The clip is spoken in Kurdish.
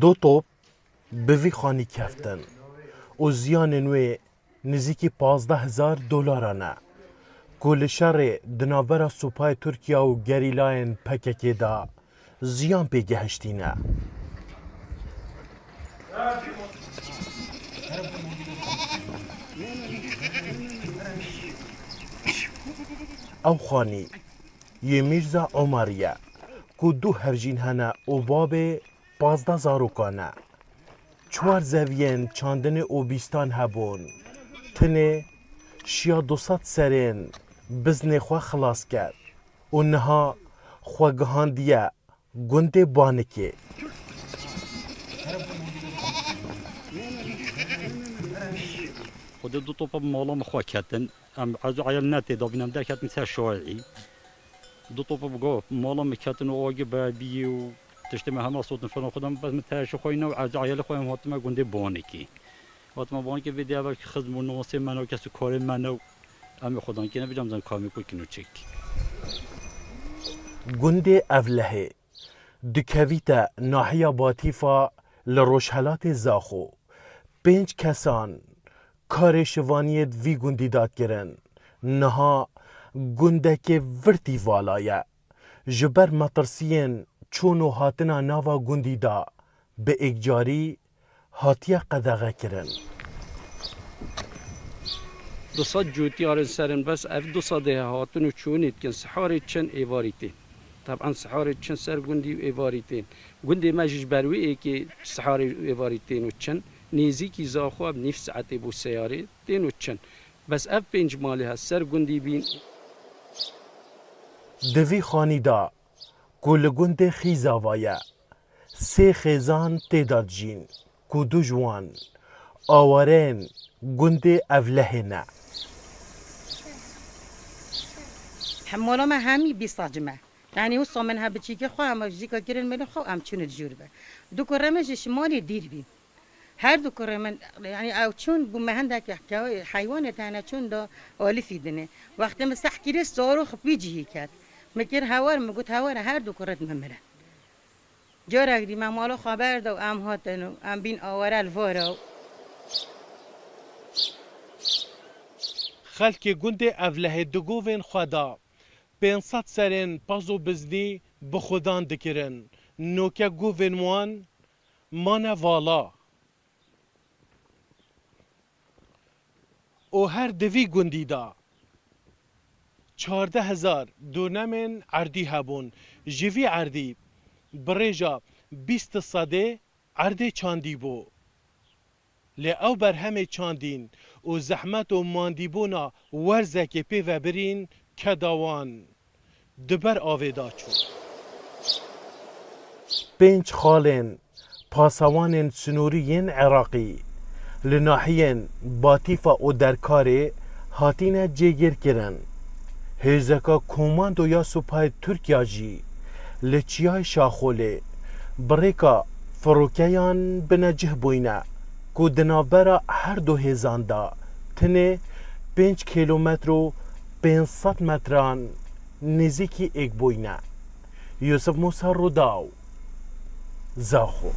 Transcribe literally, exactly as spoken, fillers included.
Du top bi vî xanî keftin û ziyanên wê nizîkî pazdeh hezar dolaran e, ku li şerê di navbera supayê Tirkiye û gerîlayên P K K de ziyan pê gehiştîne. Ew xanî yê Mîrza Omarî ye, ku du hevjîn hene û babê pazdeh zarokan e. Çar zeviyên çandinê û bîstan hebûn. Tinê şiya du sed serên biznê xwe xilas kir û niha xwe gihandiye gundê Banikê. Xwedê du topa bi mala min xwe ketin. Em ez û eyal ne tê dabîn, em derketin ser şarî. Du topa bi go mala min ketin û agir bebiyê û tiştê me hema sotin falan xwedan, bes min teşî xwe îna û ez û eyalê xwe em hatime gundê Banikê. Hatime Banikê vê dê evel ki xizm û nasê me ne û kes û karê me ne û em ê xwedan kêne, vîca em zan kamî ku kin û çik. Gundê Evlehê dikevîte nahiya Batîfa li rojhelatê Zaxo. Pênc kesan karê şivaniyê di vî gundî de kirin. Niha gundekê virtî vala ye. Ji ber metirsiyên çûn û hatina nava gundî de bi êkcarî hatiye qedexekirin. Du sed cotiyarên ser in, bes ev du sedê hatin û çûnê dikin, siharê çin êvarî tên. Teb'an siharê çin ser gundî û êvarî tên. Gundê me jî ji ber wê êkê siharê û êvarî tên û çin. Nêzîkî Zaxo ev nîv saetê bû seyarê tên û çin. Bes ev pênc malê he ser gundî bîn. Di vî xanî de ku li gundê Xîzava ye, sê xêzan tê de dijîn ku du ji wan awareyên gundê Evlehê ne. Hem mala me hemî bîst sac me. Yanî wisa min he biçîkê xwe hema jîka kirin milê xwe em çûne dijûr be. Du kurê min ji şimalê dîr bîn. Her du kurê min, yanî ew çûn bû me hindek heywanê tene çûn da alifî dinê. Wextê min seh kirê zarox vî cihî ket. Min kir hewar, min got hewar her du kurêt min mirin. Carek dî me mala xwe berda û em hatin û em bîn aware li vara. Xelkê gundê Evlehê di govên xwe de pênc sed serên paz û biznî bi xudan dikirin. Noke govên wan mane vala. Û her di vî gundî de çardeh hezar dûnemên erdî hebûn. Ji vî erdî bi rêja bîst sedê erdê çandî bû. Lê ew berhemê çandîn û zehmet û mandîbûna werzekê pê ve birîn keda wan di ber avê de çû. Pênc xalên pasewanên sinorî yên Iraqî li nahiyên Batîfa û Derkarê hatine cêgirkirin. Hêzeka komando ya supayê Tirkiya jî li çiyayê Şaxolê bi rêka firokeyan binecih bûyne ku di navbera her du hêzan de tinê pênc kîlometr û pênc sed metran nêzîkî êk bûyne. Yusuf Musa Rûdaw, Zaxo.